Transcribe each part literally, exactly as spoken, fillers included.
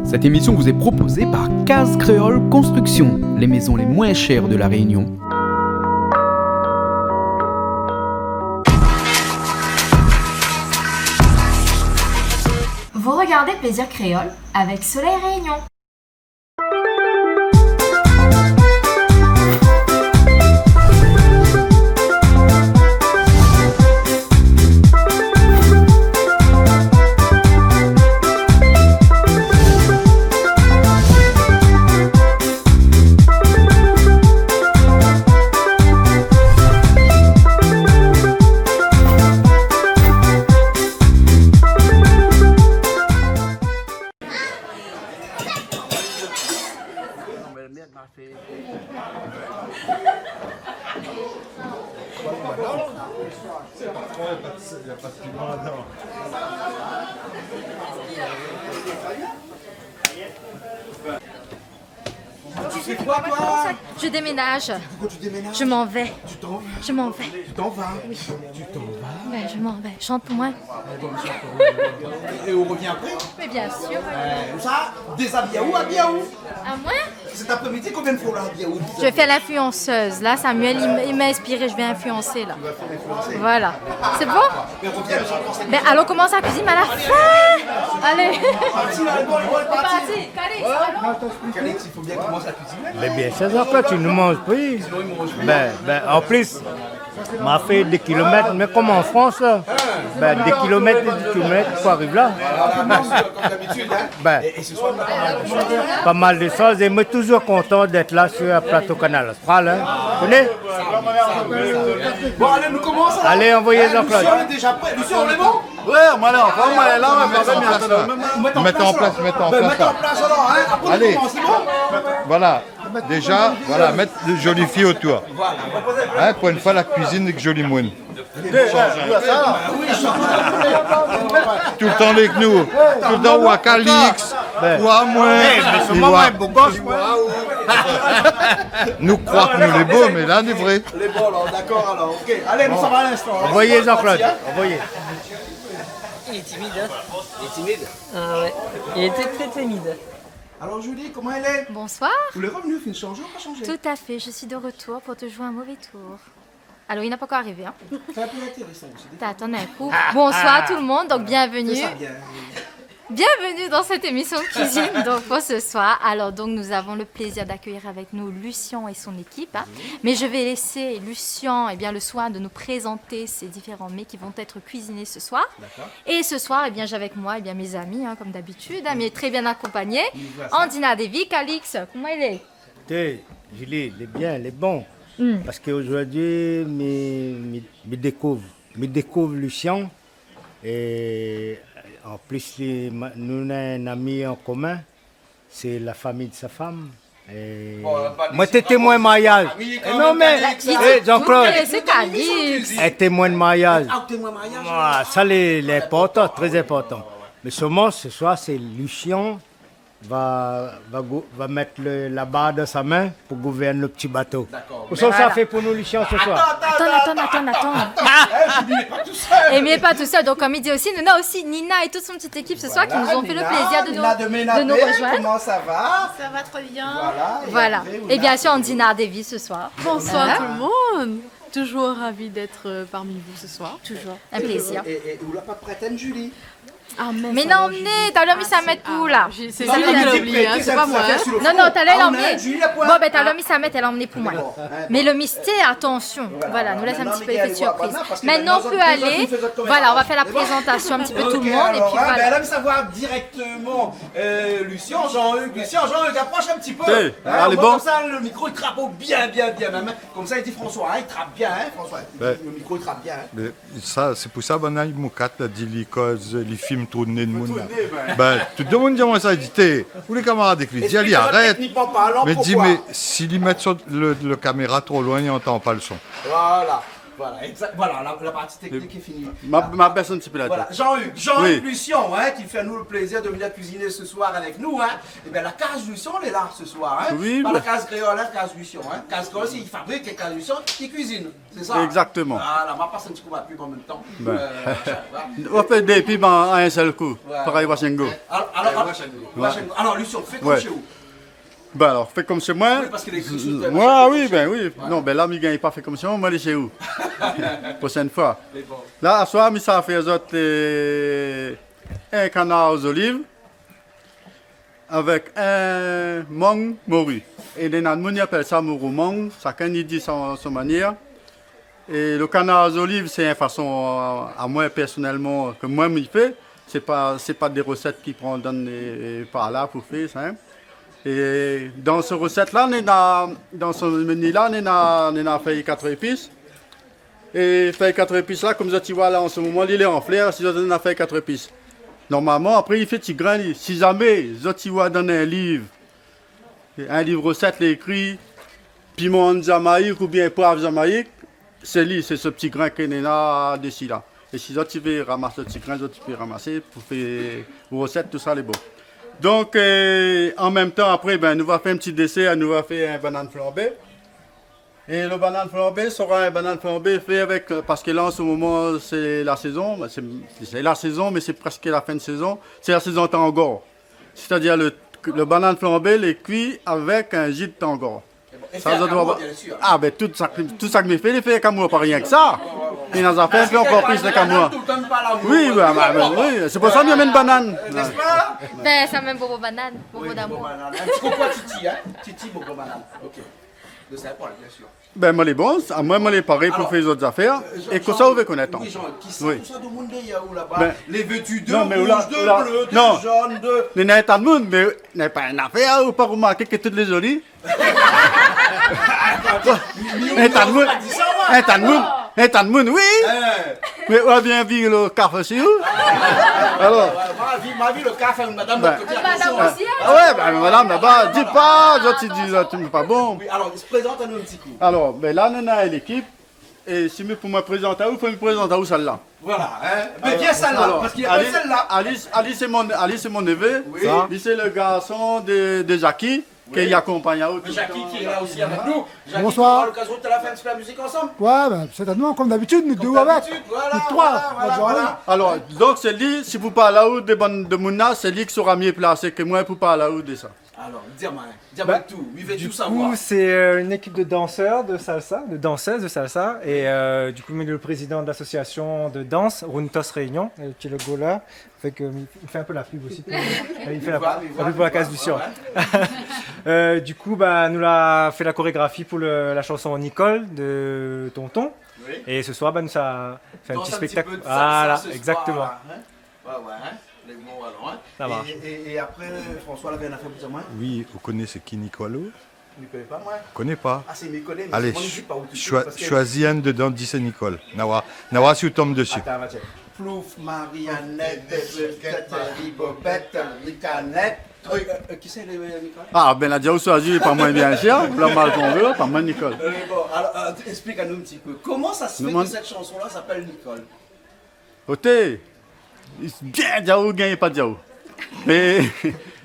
Cette émission vous est proposée par Case Créole Construction, les maisons les moins chères de La Réunion. Vous regardez Plaisir Créole avec Soleil Réunion. Tu fais quoi, toi ? Je déménage. Pourquoi tu déménages ? Je m'en vais. Tu t'en vas ? Je m'en vais. Tu t'en vas ? Oui. Tu t'en vas ? Ben, je m'en vais. Chante pour moi. Et, et on revient après ? Mais bien sûr. Euh, ça, déshabille à où, habille à où ? À moi ? Cet après-midi, combien de fois on l'a habillé à où ? Je vais faire l'influenceuse. Là, Samuel, il, m- il m'a inspiré. Je vais influencer, là. Voilà. C'est bon ? Mais on revient, mais ça, Ben, allons commencer la cuisine à la fin. Allez. Parti, là, le bon, le bon, le parti. Parti. Calix, allons. Calix, il faut bien commencer la cuisine. Mé bien sir, Jean-Claude, ti nou manz pri. Ben, ben, an plis, ma fé dé kilomèt, mé konm an Frans, la. Ben, dé kilomèt, dé kilomèt pou ariv la. Voilà, bien sûr, comme d'habitude, hein. Ben, Et, et ce soir, on a pas mal de choses. Pa mal de shoz, é moin toujour kontan d'èt la sur plato Kanal Austral, hein. Koné ? Bon, allez, nou komans, alor. Allez, anvoy Jean-Claude. Lucien, on est déjà prêt. Lucien, on est bon ? Ouais, moin la, anfin, moin la, ouais, Attends, attends, attends. Mèt an plas, mèt an plas, alor, hein. Après, on commence, c'est bon ? Voilà. Déjà, voilà, mèt dé zoli fiy otour. Hein, pou in foi, la kuizine avèk zoli moun. Toultan avèk nou. Toultan ou Calix, ou amoin, ou a- Nou kroi ke nou lé bo, mé la, nou lé vré. Lé bo, alor, dakor, alor, OK. Allez, nou sava à l'instant, hein. Anvoy Jean-Claude, anvoy. Il est timide, hein ? Il est timide. Ah ouais, il était très timide. Alors, Julie, comment elle est ? Bonsoir. Vous les revenus, fin changé ou pas changé ? Tout à fait, je suis de retour pour te jouer un mauvais tour. Alors, il n'a pas encore arrivé, hein. C'est un peu intéressant aussi. T'as attendu un coup. Bonsoir tout le monde, donc bienvenue. C'est ça, bien. Bienvenue dans cette émission de cuisine, donc, pour ce soir. Alors, donc, nous avons le plaisir d'accueillir avec nous Lucien et son équipe, hein. Mhm. Mais je vais laisser Lucien, eh bien, le soin de nous présenter ces différents mets qui vont être cuisinés ce soir. D'accord. Et ce soir, eh bien, j'ai avec moi, eh bien, mes amis, hein, comme d'habitude, hein, mais très bien accompagnés. Andina Devi, Calix, koman i lé ? Té, Julie, lé bien, lé bon. Hmm. Parske zordi, mi, mi, mi dékouv, mi dékouv Lucien. É an plis, li, ma, nou néna in ami an komin. Sé la fami de sa fanm. É moin té témoin mariaz. É non, mé, é, Jean-Claude, sé Calix. In témoin de mariaz. Ah, témoin de mariaz. Ah, sa lé, lé inportan, trè inportan. Mé solman, se soir, sé Lucien va, va gou-, va mèt le, la bar dan sa min pou gouvèrn le pti bato. Dakor. Kosa sa fé pou nou, Lucien, se soir ? Atann, atann, atann, atann. Eh, Julie, lé pa tou sèl. Et mi lé pa tou sèl. Donc, comme il dit aussi, nous avons aussi Nina et toute son petite équipe ce soir qui nous ont fait le plaisir de nous, de nous rejoindre. Voilà, Nina de Ménapé, comment ça va ? Ça va très bien. Voilà, et bien sûr, Andina Devi ce soir. Bonsoir tout le monde. Toujours ravie d'être, euh, parmi vous ce soir. Toujours. Un plaisir. Et, et, é ou la pa prèt, hein, Julie ? Ah, mé non, mé talèr mi sa mèt pou ou la. Sé li ki la oublié, hein, sé pa moin, hein. Non, non, talèr la amenn. Bon, ben, talèr mi sa mèt, èl la amenn pou moin. Mé le mystère, attention. Voilà, nou lès in ti pé l'effet de surprise. Maintenant, on peut aller. Voilà, on va faire la présentation un petit peu tout le monde, et puis voilà. Ben, la, mi sa voir directement, euh, Lucien, Jean-Hugues. Lucien, Jean-Hugues, approche un petit peu. Hein, allez, bon. Comme ça, le micro, il trappe bien, bien, bien, même, hein. Konmsa, li di François, hein, li trap bien, hein, François. Le micro, li trap bien, hein. Mé sa, sé pou sa, banna i moukat la, di li koz, li fim tourn né demoun la. Tourn né, ben. Ben, tout demoun i di amoin sa, i di, té, ou lé kamarad avèk li, di ali arèt. Explique-moi techniquement parlant pourquoi. Mé di, mé si li mèt son, le, le kaméra tro loin, i antann pa le son. Voilà. Voilà, exact. Voilà, la, la partie technique est finie. Ma, ma bès in ti pé la tèt. Voilà. Jean-Hugues, Jean-Hugues Lucian, hein, qui fait nous le plaisir de venir cuisiner ce soir avec nous, hein. Eh ben, la cage Lucian, elle est là ce soir, hein. Oui, la cage créole, hein, cage Lucian, hein. Cage créole, c'est, il fabrique les cages Lucian, il cuisine. C'est ça. Exactement. Voilà, ma pas senti comme la pub en même temps. Ben. Euh, machin, voilà. On fait des pubs en, en un seul coup. Ouais. Pareil, Washengo. Alors, alors, alors, Washengo. Alors, Lucian, fais comme chez vous. Ben alor, fé konm shé moin. Oui, parske lé kri sou tèt. Ouais, oui, ben oui. Ouais. Non, ben la, mi gingn pa fé konm shé moin, moin lé shé ou. Proshèn foi. Mé bon. La, aswar, mi sa fé azot, euh, in kanar zoliv avèk in mang mori. É néna moun i apèl sa moro mang, shakinn i di son, son manièr. É lo kanar zoliv, sé in fason, euh, amoin pèrsonèlman, ke moin mi fé. Sé pa, sé pa dé rosèt ki pran dann, euh, par la pou fé sa, hein. É dan se rosèt la, néna, dan se meni la, néna, néna fèy kat épis. É fèy kat épis la, konm zot i voi la, an se moman, li lé an flèr, si zot néna fèy kat épis. Normalman, apré, li fé ti grin, li. Si zamé zot i voi dann in liv, in liv rosèt, lé ékri piman Jamaïk oubien poiv Jamaïk, sé li, sé se ti grin ke néna dési la. É si zot i vé ramas se ti grin, zot i pé ramasé pou fé rosèt, tousa lé bon. Donk, euh, an mèm tan, apré, ben, nou va fé in ti désèr, nou va fé in banane flanbé. É lo banane flanbé sera in banane flanbé fé avèk, euh, parske la, an se moman, sé la sézon, ben, sé, sé la sézon, mé sé prèsk la fin de sézon, sé la sézon tangor. Sétadir lo, lo banane flanbé, lé kui avèk in ji de tangor. Sa, sa doi, bien sir. Ah, ben, tout sa, tout sa ke mi fé, lé fé avèk amour, pa rienk sa. Néna zafèr, fé ankor plis avèk amour. Toultan pa lamour. Oui, ben, ben, ben, oui, sé pou sa mi amenn banane. Euh, n'est-ce pas ? Ben, sa mèm bobo banane, bobo d'amour. Oui, bobo banane. In ti koukou a Titi, hein ? Titi, bobo banane. Ok. De Saint-Paul, bien sûr. Ben, moin lé bon, sa, moin, moin lé paré pou fé zot zafèr. Alors, euh, Jean-, é konmsa, Jean-, ou vé konèt. Oui, Jean, kisa, kisa, tout le monde derrière ou là-bas, lé vêtu de rouge, de bleu, de jaune, de... Non, mé ou la, la, non. Néna in ta d'moun, mé néna pa in afèr, ou pa romarké ke tout lé zoli ? In ta d'moun, in ta d'moun, in ta d'moun, oui. Mé ou la bien vi lo kaf osi, ou ? Alor. Ma vi, ma vi lo kaf, madame, ben, de l'autre côté, madame attention, hein. Aussi, hein. Ah ouais, ben, madame laba, di pa, zot i di, zot i di pa bon. Oui, alors, présente-nous un petit coup. Alor, ben la, nou néna lékip. É si mi, pou moin prézant aou, fo mi prézant aou sèl-la. Voilà, hein. Mé bien sèl-la, alor, parske li apèl Alice, sèl-la. Alice, Alice sé mon, Alice sé mon névé. Oui. Sa. Li sé lo garson de, de Jackie, ke li akonpagn aou toultan. Jackie qui est là aussi avec nous. Jackie, bonsoir. On aura l'occasion de faire un petit peu la musique ensemble. Ouais, ben, sèrtènman, konm dabitid, nou dé avèk. Konm dabitid, voilà, nou troi, voilà, voilà. Alor, donk, sé li, si pou parl aou de bann, de moun la, sé li ki sera mié plasé ke moin pou parl aou de sa. Alors, dis-moi, dis-moi tout, je veux tout savoir. Bah, du coup, c'est, euh, une équipe de danseurs de salsa, de danseuses de salsa, et, euh, du coup, mais le président de l'association de danse, Runtos Réunion, euh, qui est le gars là, fait que, il fait un peu la pub aussi pour, euh, il fait la, la pub pour la case du sieur. Euh, du coup, bah, nou la fé la chorégraphie pour le, la chanson Nicole de Tonton. Oui. Et ce soir, bah, nou sa fé un petit spectacle. Danse un petit peu de salsa ce soir, là, hein. Voilà, exactement. Ouais, ouais, hein. Lé bon, alor, hein. Sa marsh. É, é, é apré, François, la bien afèr pou dir amoin. Oui, ou koné sé ki Nicole, ou ? Mi koné pa, moin. Koné pa. Ah, sé mi koné, mé... Alé, moin, mi di pa ou tout suit, choi-, parske choisis un dedans, di sé Nicole. Na oir, na oir si ou tonm dési. Atann, va tchèk. Plouf, Marie-Annette, Catherine, Bobette, Ricanette, truc. Euh, euh, kisa lé, euh, Nicole ? Ah, ben, la di aou choisi, pa moin, bien sir. La mal tonbé, pa moin, Nicole. Euh, bon, alors, euh, explique-nous un petit peu. Comment ça se fait que cette chanson-là s'appelle Nicole ? Oté, bien di aou, bien pa di aou. Mé...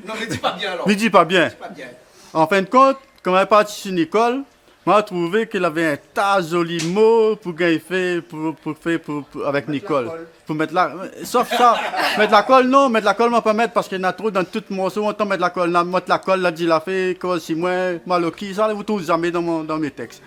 Non, mé di pa bien, alor. Mé di pa bien. Di pa bien. An fin de kont, kan moin la parti si Nicole, moin la trouvé ke lavé in ta zoli mo pou gingn fé, pou, pou fé, pou, pou, avèk Nicole. Mèt la kol. Pou mèt la, sof sa, mèt la kol, non, mèt la kol, moin pa mèt, parske na tro dan tout morso, ou antann mèt la kol, na mèt la kol, la di la fé, kol si moin, maloki, sa, ou trouv zamé dan mon, dan mé tèks.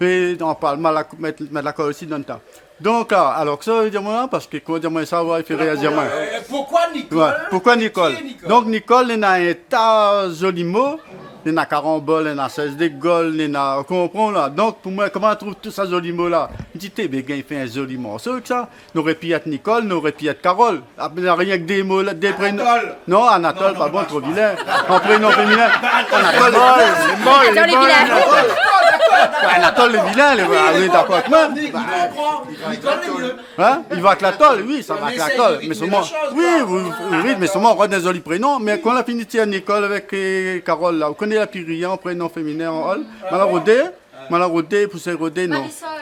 Mé an parl mal la, mèt, mèt la kol osi dan ta. Donk, ah, alor ke sa, i di amoin, parske, koman dir amoin sa, ouais, i fé réazir amoin. Euh, pourquoi Nicole ? Ouais, pourquoi Nicole ? Qui est Nicole ? Donk, Nicole, néna in ta zoli mo, néna karambol, néna sèz dé gol, néna, ou konpran la. Donk, pou moin, koman trouv tout sa zoli mo la ? Mi di, té, bé, gingn fé in zoli morso avèk sa. Noré pi èt Nicole, noré pi èt Carole. Ah, mé na rienk dé mo la, dé prénom. Anatole. Non, Anatole, non, pa bon, tro vilin. An prénom féminin. Anatole lé vilin. Anatole lé vilin. Ouais, Anatole lé vilin, lé, ah oui, dakor avèk moin. Nicole, Nicole lé mié. Hein ? I va avèk la tol, oui, sa va avèk la tol. Mé solman, oui, oui, oui, mé solman, ou rod in zoli prénom. Mé kan la fini tir Nicole avèk, euh, Carole la, ou koné la pi rien, prénom féminin an ol. Moin la rodé, moin la rodé, pou sé rodé, non. Marisol.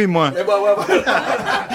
mouri, moin. Eh ben, ouais, voilà.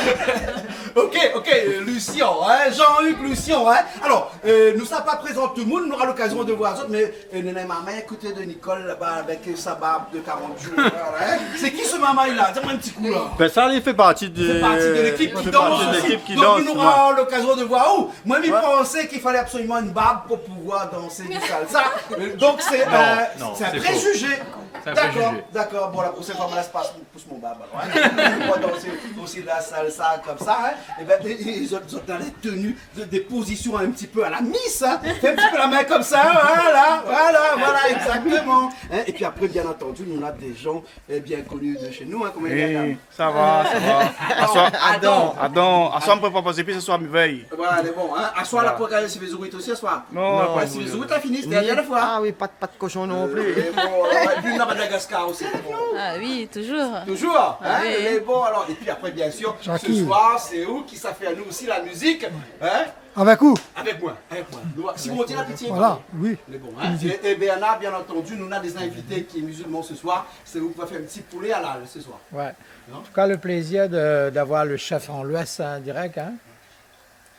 Ok, ok, euh, Lucien, hein, Jean-Hugues Lucien, hein. Alors, euh, nou sa pa prézant tout le monde, nou nora lokazion de voir zot, mé, euh, néna marmay a koté de Nicole laba avèk, euh, sa barb de quarante jours, voilà, hein. C'est qui ce marmay-là ? Dis-moi un petit coup, là. Ben, sa, li fé parti de, li fé parti de l'équipe qui danse aussi. Donc, nou nora lokazion de voir. Oh, moin, mi pansé k'i falé absolument une barbe pour pouvoir danser du salsa. Euh, donc, c'est, euh, c'est un préjugé. Non, non, c'est faux. C'est un préjugé. D'accord, d'accord. Bon, la prochaine fois, mi lès pa pous mon barb, alors, hein. Pour danser aussi la salsa comme ça, hein. Eh ben, et, et, et zot, zot dan les tenues de, des positions un petit peu à la Miss, hein. Fé un petit peu la main comme ça, voilà, voilà, voilà, exactement. Hein, et puis après, bien entendu, nou néna des gens, eh, bien connus de chez nous, hein, koman i lé, madame ? Sa va, sa va. Aswar, Adam. Adam, aswar, mi pé pa paz pi, aswar, mi vèy. Voilà, lé bon, hein. Aswar, la pou gingn sirvé zourit osi, aswar. Non, non, pa sirvé zourit, la fini, c'était la dernière fois. Ah oui, pa de, pa de koshon non pli. Euh, bon, alors, et puis, nou néna Madagascar aussi, bon. Ah oui, toujours. Toujours, hein. Ah oui. Lé bon, alors, et puis après, bien sûr, ce soir, c'est ou qui sa fé anou aussi la musique, hein. Avèk ou ? Avèk moin, avèk moin. Si ou di la pitye, voilà, oui. Lé bon, hein. Et, et Bernard, bien entendu, nou néna des invités qui est musulman ce soir. C'est ou qui va faire un petit poulet halal ce soir. Ouais. Non ? En tout cas, le plaisir de, d'avoir le chef en l'Ouest, hein, direct, hein.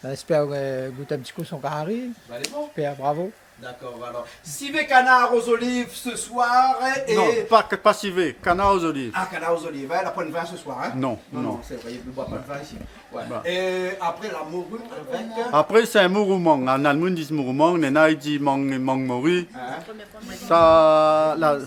On espère, euh, goûter un petit coup son kari. Bah, lé bon. Père, bravo. D'accord, alors. Sivé kanar aux olives ce soir et... Non, pa, pa sivé, kanar aux olives. Ah, kanar aux olives, hein, la poin vin ce soir, hein ? Non, non, non. Non, c'est vrai, i boir pa de vin ici. Ouais. Bah. Et après, la morue avec... Apré, sé in mouroumang. Néna moun i di mouroumang, néna i di mang, mang mori. Hein ? Sa, la,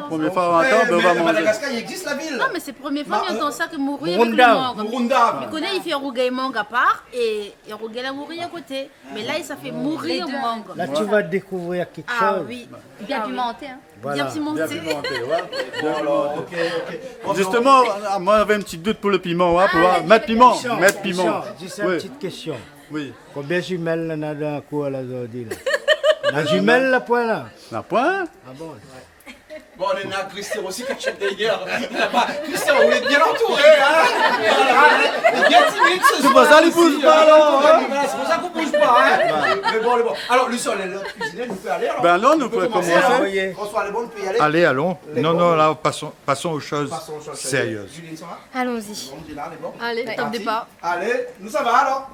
première fois, mi antann, ben, on va manger. Madagascar, il existe la ville. Non, mé sé promié foi mi antann sa ke mori avèk le mang. Mouroundave. Mi koné, i fé rougay mang apar é rougay la mori a koté. Mé la, sa fé mori o mang. Là, tu vas découvrir quelque chose. Ah oui. Bien pimenté, hein. Voilà. Bien pimenté. Bien pimenté, ouais. Bon, alors, ok, ok. Bon, justement, moin lavé in ti dout pou le piman, ouais, pou voir. Mèt piman, mèt piman. Christian, juste une petite question. Oui. Konbien jimèl néna dan la kour la, zordi la ? La jimèl, la poin la ? La poin ? Ah bon ? Bon, nou néna Christian osi ki tchèk dèrièr. Laba, Christian, ou lé bien antouré, hein ? Voilà, hein ? Lé bien timid se soir osi, hein. Sé pou sa li bouz pa, la, hein ? Voilà, sé pou sa k'ou bouz pa, hein ? Mé bon, lé bon. Alor, Lucien, lé, lot kuizinèr, nou pé alé, alor ? Ben non, nou pé komansé, alor. François, lé bon, nou pé alé ? Allez, allons. Non, non, là, passons, passons aux choses sérieuses. Julie, sa va ? Allons-y. Bon, lé la, lé bon. Allez, top départ. Allez, nou sava, alor ?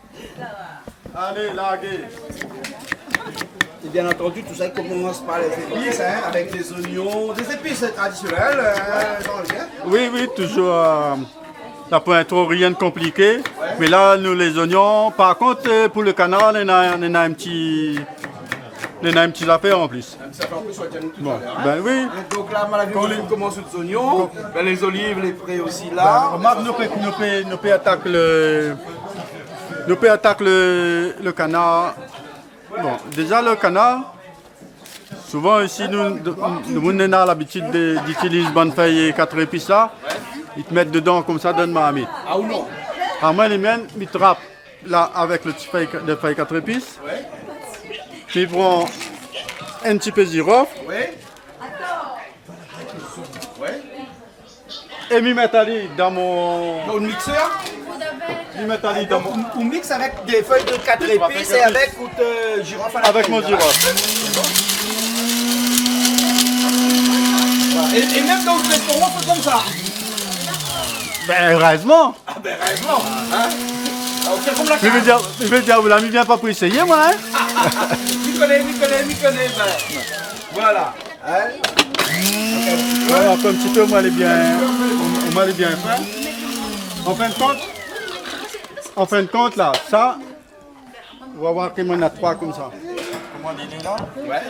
Allez, larguez. Et bien entendu, tout ça, il commence par les épices, hein, avec des oignons, des épices traditionnelles, euh, dans le bien. Oui, oui, toujours, euh, la pointe, rien de compliqué. Ouais. Mais là, nous, les oignons, par contre, euh, pour le canard, on a, on a un petit, on a un petit affaire en plus. Sa fé an pé swa Djani tout à l'heure, hein. Bon, ben oui. Donc là, à mon avis, on commence aux oignons. Ben, les olives, les prés aussi, là. Ben, remark, nou pé, nou pé, nou pé atak le, nou pé atak le, le kanar. Bon, déza, le kanar, souvan isi, nou, nou, nou, nou néna labitid de, d'itiliz bann fèy kat épis la. I mèt dedan konmsa, dann marmit. Ah, ou non ? Amoin, li mèm, mi trap la, avèk le ti fèy, le fèy kat épis. Ouais. Mi pran in ti pé zirof. Ouais. Ouais. É mi mèt ali dan mon... Dans le mixeur ? Mi mèt ali dan mon... Ou, ou mix avec des feuilles de quatre épices et avec, euh, girofle à l'intérieur. Avec mon girofle. Voilà. Et, et même dans le restaurant, c'est comme ça. Ben, heureusement. Ah ben, heureusement, hein. Ah, ou fé konm la kaz. Mi vé dir, mi vé dir, ou la, mi vien pa pou éséyé, moin, hein. Mi koné, mi koné, mi koné, ben, voilà, hein. Voilà, in ti pé, moin lé bien, moin lé bien fé. An fin de kont, an fin de kont, la, sa, ou va voir ke moin néna troi konmsa. Koman i lé la ? Ouais.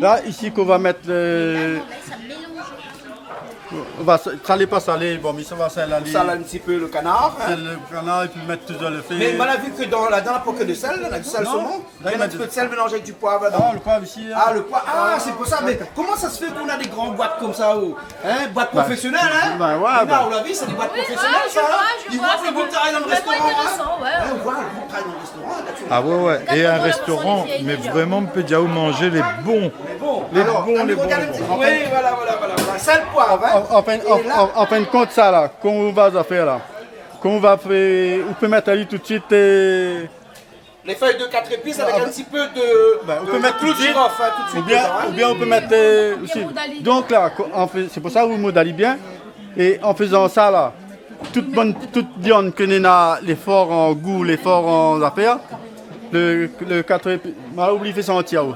La, isi, k'ou va mèt le, ou va sa-, salé, pa salé, bon, mé sa va sèl ali. Sèl in ti pé le kanar, hein. Sèl le kanar, épi mèt touzour le fé. Mé moin la vi ke dan la, dan la poké de sèl, la, du sèl solman. Non, la, i mèt in ti pé de sèl mélanzé avèk du poiv ladan. Non, le poiv isi, hein. Ah, le poiv. Ah, sé pou sa, mé koman sa se fé k'ou néna dé gran boit konmsa, ou ? Hein, boit profésionèl, hein ? Ben ouais, ben. Ou la vi, sé dé boit profésionèl, sa, hein ? I voi le gou travay dan le restoran, hein ? Ouais, ouais. Hein, ou voi le gou travay dan le restoran, la, tu vois. Ah ouais, ouais. É in restoran, mé vréman, mi pé dir, ou manz lé bon. Lé bon. Lé bon, lé bon, lé bon. Alor, regardez un petit peu. Oui, voilà, voilà, voilà, voilà. Sèl, poiv, hein. An, an fin, an, an, an fin de kont, sa la, koman ou va fé la ? Koman ou va fé, ou pé mèt ali tout de suite, euh, Les feuilles de quatre épices avec un petit peu de, de clou de girofle, hein, tout de suite dedans, hein. Ben, ou pé mèt tout de suite. Oubien, oubien ou pé mèt, euh, osi. Donk la, ko-, an fé, sé pou sa ou mod ali bien. É an fézan sa la, tout bann, tout viann ke néna lé for an gou, lé for an zafèr, le, le kat épi-, ma oubli fé santi aou.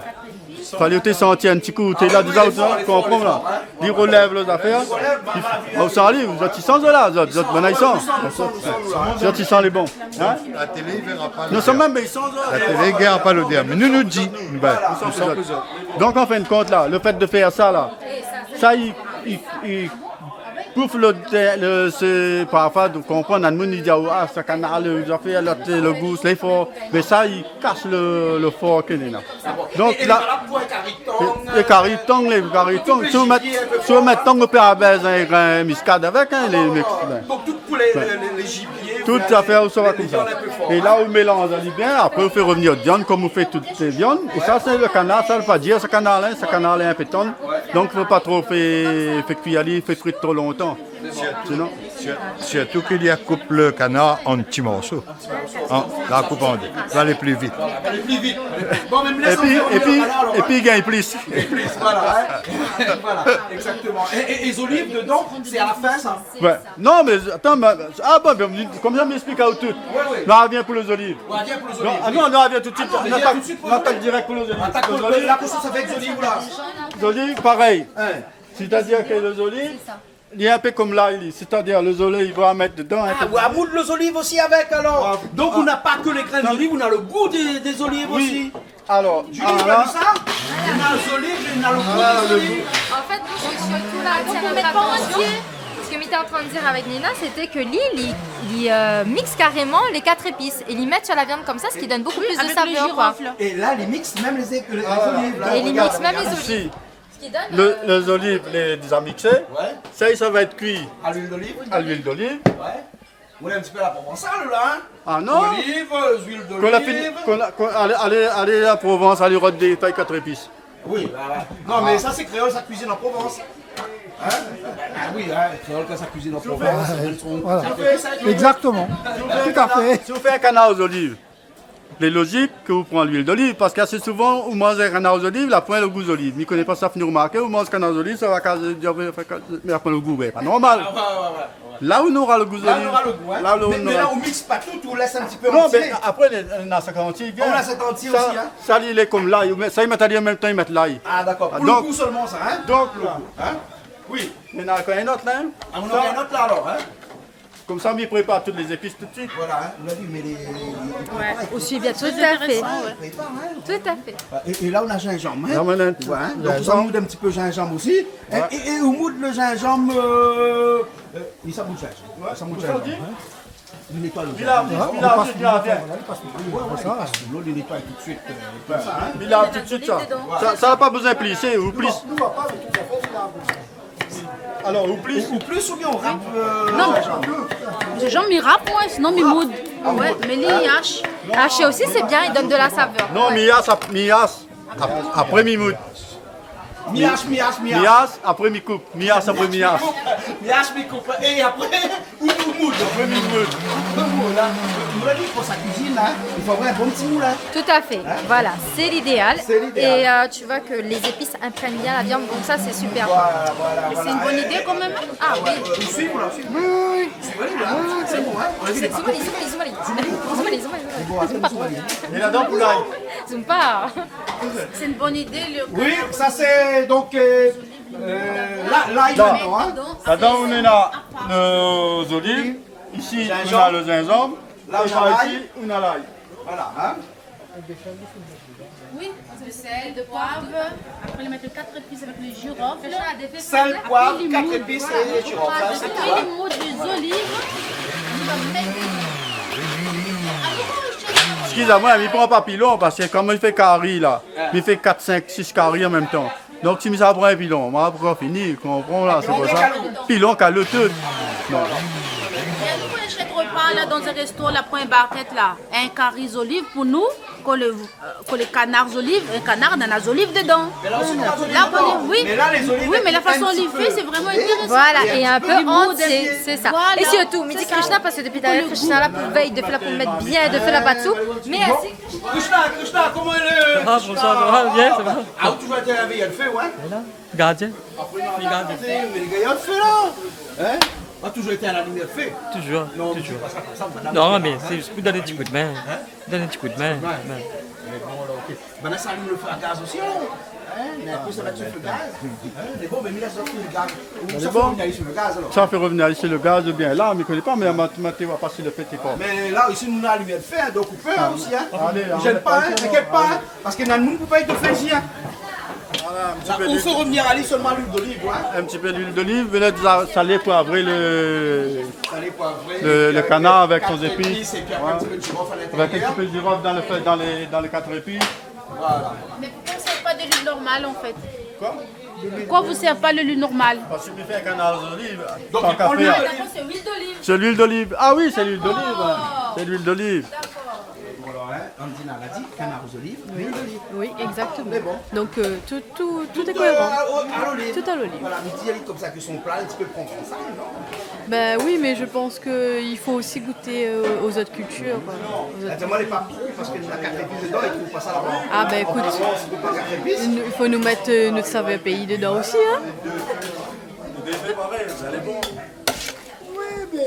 Falé ou té santi in ti kou, ou té la déza, ou té konpran la. Li relèv lo zafèr. Li, ah, ou san ali, zot i san la, zot, zot, banna i san. Zot i san lé bon. Hein ? La télé, i vèra pa l'odèr. Non, sa mèm, mé i san la. La télé i gard pa l'odèr, mé nou, nou di, ben, nou san zot. Donk, an fin de kont, la, le fé de fèr sa, la, sa, i, i, i pouf l'odèr, le, sé, parfoi, ou konpran, néna moun i di, ah, sa kanar, le zafèr, lot, le gou, lé for. Mé sa, i kas le, le for ke néna. Donk la, é, é la, pou in kari tang, é, é kari tang, lé kari tang, si ou mèt, si ou mèt tang, ou pé abèz in grin miskad avèk, hein, lé mix, ben. Donk tout poulé, lé, lé, lé zibié, tout zafèr, ou sava konmsa. É la, ou mélanz ali bien, apré, ou fé revnir viann, konm ou fé tout sé viann. É sa, sé le kanar, sa, le pa dir, sa kanar la, sa kanar la in pé tann. Donk, fo pa tro fé, fé kui ali, fé frir tro lontan. Sinon. Sir-, sirtou ke li la koup le kanar an ti morso. An, la koup an dé. Va alé pli vit. Alé pli vit. Bon, mé mi lès anfé revnir le kanar, alor, hein. Épi, épi, épi, i gingn plis. Plis, voilà, hein. Voilà, exactement. É, é, é zoliv dedan, sé a la fin, sa. Ouais. Non, mé atann, mé, ah bon, ben, konmsa, mi èksplik aou tout. Ouais, ouais. Non, vien pou lé zoliv. Ouais, vien pou lé zoliv, oui. Non, ah non, non, vien tout de suite. Ah non, mé vien tout de suite pou lé zoliv. Nou atak, nou atak dirèk pou lé zoliv. Atak pou lé zoliv, la, pou sa, avèk zoliv, voilà. Zoliv, parèy. Hein. Sétadir ke lé zoliv, li lé in pé konm lay, li. Sétadir, lé zoliv, i va mèt dedan, in pé. Ah, ou amoud lé zoliv osi avèk, alor. Ah, donk, ou na pa ke lé grin zoliv, ou na le gou dé, dé zoliv osi. Oui. Alor, Julie, ou la vi sa ? Ou na lé zoliv, ou na le gou dé zoliv. An fèt, moin, sé sirtou la, ah, donk, ou mèt pa an antié. Sak mi té antrin dir avèk Nina, sété ke li, li, li, euh, mix karéman lé kat épis é li mèt sur la viann konmsa, sak i donn bokou plis de savèr, koi. Oui, avèk lé zirof, la. É la, li mix mèm lé, lé zoliv, la. Ah, regard, regard isi. Sak i donn, euh, lé zoliv, lé, déza mixé. Ouais. Sa, sa va èt kui a luil doliv. A luil doliv. Ouais. Ou lé in ti pé a la provençale, la, hein ? Ah non. Oliv, luil doliv. Kan la fini, kan la, kan, alé, alé, alé la Provans, alé rod dé fèy kat épis. Oui, voilà. Non, mé sa sé kréol, sa kuizine an Provans. Hein ? Bin oui, hein, kréol, kan sa kuizine an Provans, voilà. Exactement. Tout à fait. Si ou fé in kanar zoliv, lé lozik ke ou pran luil doliv, parske asé souvan ou manz in kanar zoliv, la poin lo gou zoliv. Mi koné pa si ou la fine romarké, ou manz kanar zoliv, sa va kaz, mé la poin lo gou, bin, pa normal. Ah, ouais, ouais, ouais. La ou nora lo gou zoliv. La ou nora lo gou, hein. Mé la ou miks pa tout, ou lès in ti pé antié. Non, mé apré, lé, na sa antié, sa, li lé konm la, sa i mèt ali an mèm tan, i mèt lay. Ah, dakor. Pou lo gou solman sa, hein ? Donk, pou lo gou. Hein ? Oui. Mé na ankor in ot la, hein. Ah, nou na in ot la alor, hein ? Konmsa mi prépar tout lé zépis tout suit. Voilà, hein. Ou la vi, mé lé, lé, lé... Ouais, ou suiv bien. Tout à fait. Tout à fait. É, é la ou na zinzanm, hein. La ou na zinzanm. Donk ou sa moud in ti pé zinzanm osi. É, é ou moud lo zinzanm, euh, euh, i sa moud zinzanm. Ouais. I sa moud zinzanm, hein. Li nétoy lo zinzanm. Li lav tout suit, li lav tout suit. Li lav tout suit, sa. Sa, sa la pa bezoin plisé, ou plis. Alor, ou plis. Ou plis oubien ou rap, euh, non, zinzanm. Zinzanm mi rap, moin, sinon mi moud. Ah, ouais, mé li, ashé osi, sé bien, i donn de la savèr. Non, mi ashé, mi ashé. Ap-, apré mi moud. Mi ashé, mi ashé, mi ashé. Mi ashé, apré mi koup. Mi ashé, apré mi ashé. Mi ashé, mi koup. É apré, ou, ou moud. Apré mi moud. Apré moud, hein. Moud, la, pou sa kuizine, hein, i fo avoir in bon ti moul, hein. Tout à fait. Hein ? Voilà, c'est l'idéal. C'est l'idéal. Et, euh, tu vois que les épices imprègnent bien la viande, donc ça, c'est super. Voilà, voilà, voilà. Et c'est une bonne idée quand même, hein ? Ah oui. Ou suiv, ou la suiv. Oui, oui, oui. Sé bon, hein ? Zoom ali, zoom ali, zoom ali. Zoom ali, zoom ali, zoom ali. Zoom pa. Lé ladan pou lay. Zoom pa. C'est une bonne idée, le... Oui, sa sé donk, euh, euh, la, lay, la, ladan ou na lo zoliv, isi ou na lo zinzanm, é par isi ou na lay. Voilà, hein. Oui, de sel, de poivre. Apré, li mèt lé kat zépis avèk lé zirof. Sel, poiv, kat zépis é zirof, sa sé tout, hein. Apré, li moud lé zoliv. Eskiz amoin, mi pran pa pilon, parske kan mi fé kari la, mi fé kat, sink, sis kari an mèm tan. Donk si mi sa pran in pilon, moin la pankor fini, ou konpran la, sé pou sa. Pilon, kalot tout. Non. Mé nou, pou lé shèt repa la, dan in resto, la pran in barkèt la, in kari zoliv pou nou, kan le, euh, kan le kanar zoliv, in kanar néna zoliv dedan. Mé la osi, nou na zoliv dedan. La, oui. Mé la, lé zoliv, oui, mé la fason li fé, sé vréman intérésan. Voilà, é in pé antié, sé sa. Voilà. É sirtou, mi di Krishna, parske dopi talèr Krishna la pou vèy, de fé la pou mèt bien, de fé la pa dsou. Mèrsi. Krishna, Krishna, koman i lé, Krishna ? Ah, bonswar, sa va, bien, sa va. Ah, ou la toujour été révèy lo fé, ouais ? Voilà. Gardien. Apré, nou la gardé. Mé lé gayar lo fé la. Hein ? Ou la toujour été a la limièr lo fé ? Toujour, toujour. Non, mé sé zis pou donn in ti koudmin. Hein ? Donn in ti koudmin. Ouais. Mé bon, alor, OK. Banna sa alim lo fé a gaz osi, alor. Hein ? Mé apré sa va èt su lo gaz. Hein ? Mé bon, mé mi lès lo gaz. Sa fé revnir isi lo gaz, alor. Sa fé revnir isi lo gaz, oubien la, mi koné pa, mé ma, ma té wa pa si lo fé té pa. Mé la, isi, nou na limièr lo fé, hein, donk ou pé, hein, osi, hein. Alé, alor, mi zèn pa, hein, t'inquiète pas, hein. Parske na moun pou pa èt fé isi, hein. Voilà, in ti pé d'luil. Ou fé revnir ali solman luil doliv, ouais. In ti pé d'luil doliv, mé la, sa, salé, poivré lo, lo kanar avèk son zépis. Salé, poivré, kat zépis, é pi apré in ti pé d'zirof a l'intérieur. Avèk in ti pé d'zirof dan lo fé, dan lé, dan lé kat zépis. Voilà. Mé poukosa ou sèrv pa de luil normal, an fèt ? Koi ? Pourquoi vous servez pas le lait normal ? Parske mi fé kanar zoliv. Donk, i pran luil doliv. Ah, dakor, sé luil doliv. Sé luil doliv. Ah oui, sé luil doliv, hein. Sé luil doliv. Dakor. Voilà, hein, Andina la di, kanar zoliv, luil doliv. Oui, exactement. Mé bon. Donc, euh, tout, tout, tout est cohérent. Tout, euh, à l'olive. Tout à l'olive. Voilà, mi di ali konmsa ke son pla lé in ti pé provansal, non ? Ben oui, mais je pense qu'il faut aussi goûter, euh, aux autres cultures, quoi. Aux autres... Atann, moin lé pa tro, parske na kat zépis dedan, i trouv pa sa laba. Ah ben écoute, il faut nous mettre, euh, notre saveur pays dedans aussi, hein. Lé dé parèy, sa lé bon. Oui, mé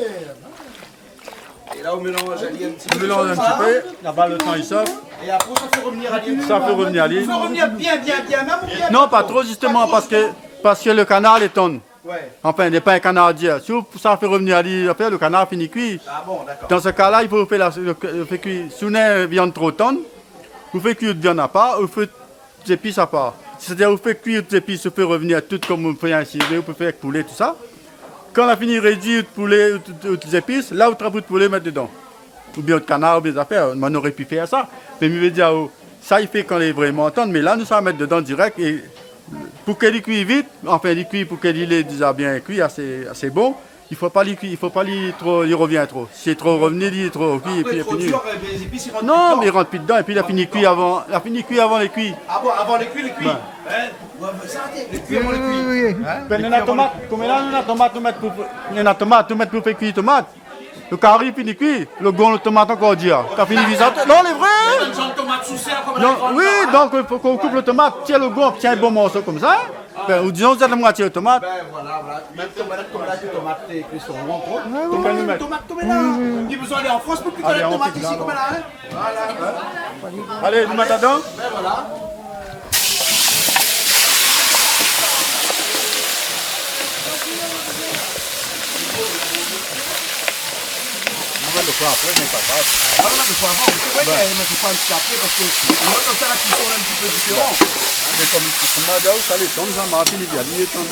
É la, ou mélanz ali in ti pé. Ou mélanz in ti pé, laba lo tan i sof. É apré, sa fé revnir ali. Sa fé revnir ali. Ou fé revnir bien, bien, bien, mèm ou bien... Non, pa tro, zistoman, parske, parske lo kanar lé tann. Ouais. Anfin, lé pa in kanar dir. Si ou sa fé revnir ali, apré, lo kanar fini kui. Ah bon, dakor. Dan se ka la, i fo fé la, lo, lo fé kui. Si ou néna in viann tro tann, ou fé kui out viann apar, ou fé zépis apar. Sétadir, ou fé kui out zépis, ou fé revnir tout konm ou fé in sivé, ou pé fé avèk poulé, tousa. Kan la fini rédui out poulé, out, out, out zépis, la ou trap out poulé, mèt dedan. Oubien out kanar, oubien zafèr. Moin noré pi fé sa. Mé mi vé dir, oh, sa i fé kan lé vréman tann, mé la nou sa mèt dedan dirèk é pou ke li kui vit, anfin, li kui, pou ke li lé déza bien kui, asé, asé bon. I fo pa li kui, i fo pa li tro, li rovien tro. Si li tro rovni, li lé tro kui, épi li fini. Apré, tro dir, euh, lé zépis i rant pi dedan. Non, mé li rant pi dedan, épi li la fini kui avan, li la fini kui avan lé kui. Ah bon, avan lé kui, lé kui. Ouais. Hein ? Ouais, bah, sa, lé kui avan lé kui. Oui, oui, oui. Hein ? Bin, nou néna tomat, koméla nou néna tomat, nou mèt pou, nou néna tomat, nou mèt pou fé kui tomat. Lo kari fini kui, lo gon, lo tomat ankor dir. Sa fini kui sa. Non, lé vré. Mèm jan tomat sousé, konm la. Non, oui, donk, euh, fo k'ou koup lo tomat, tir lo gon, tir in bon morso konmsa. Bin, ou dizon, zèt la moitié lo tomat. Bin voilà, voilà. Mèm tomat, tomat, tomat, é kui son gon, gon. Ouais, ouais, ouais. Tomat, tomat, tomat la. Oui, oui, oui. Li la bezoin alé an Frans pou pi konèt tomat isi, konm la, hein. Voilà, hein. Alé, nou mèt ladan. Bin voilà. Nou va lo fé apré, mé pa grav. Ah, nou va lo fé avan. Sé vré, mé nou va fé in ti apré parske nou va fé sa, la kuison lé in ti pé diféran. Mé konm, konm madam, sa lé tann, sa, Martine, li di, li lé tann.